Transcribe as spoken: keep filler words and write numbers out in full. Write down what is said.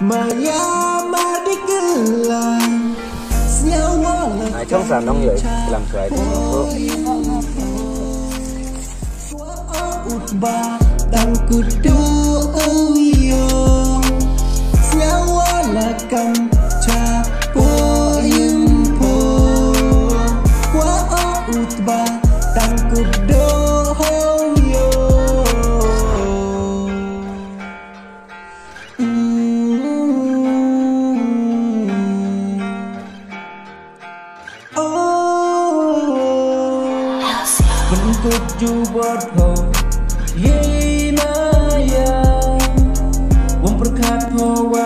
Maya madi kylla, sñiaw wa la. Ai, chong sa nong yoi, kilam suai tu. Wa o utba, tang ku du o yo. Sñiaw wa la kam cha po yum po. Wa o utba, tang ku du o yo. Pynkut jubot ho, ye maya. Wym pyrkhat ho wa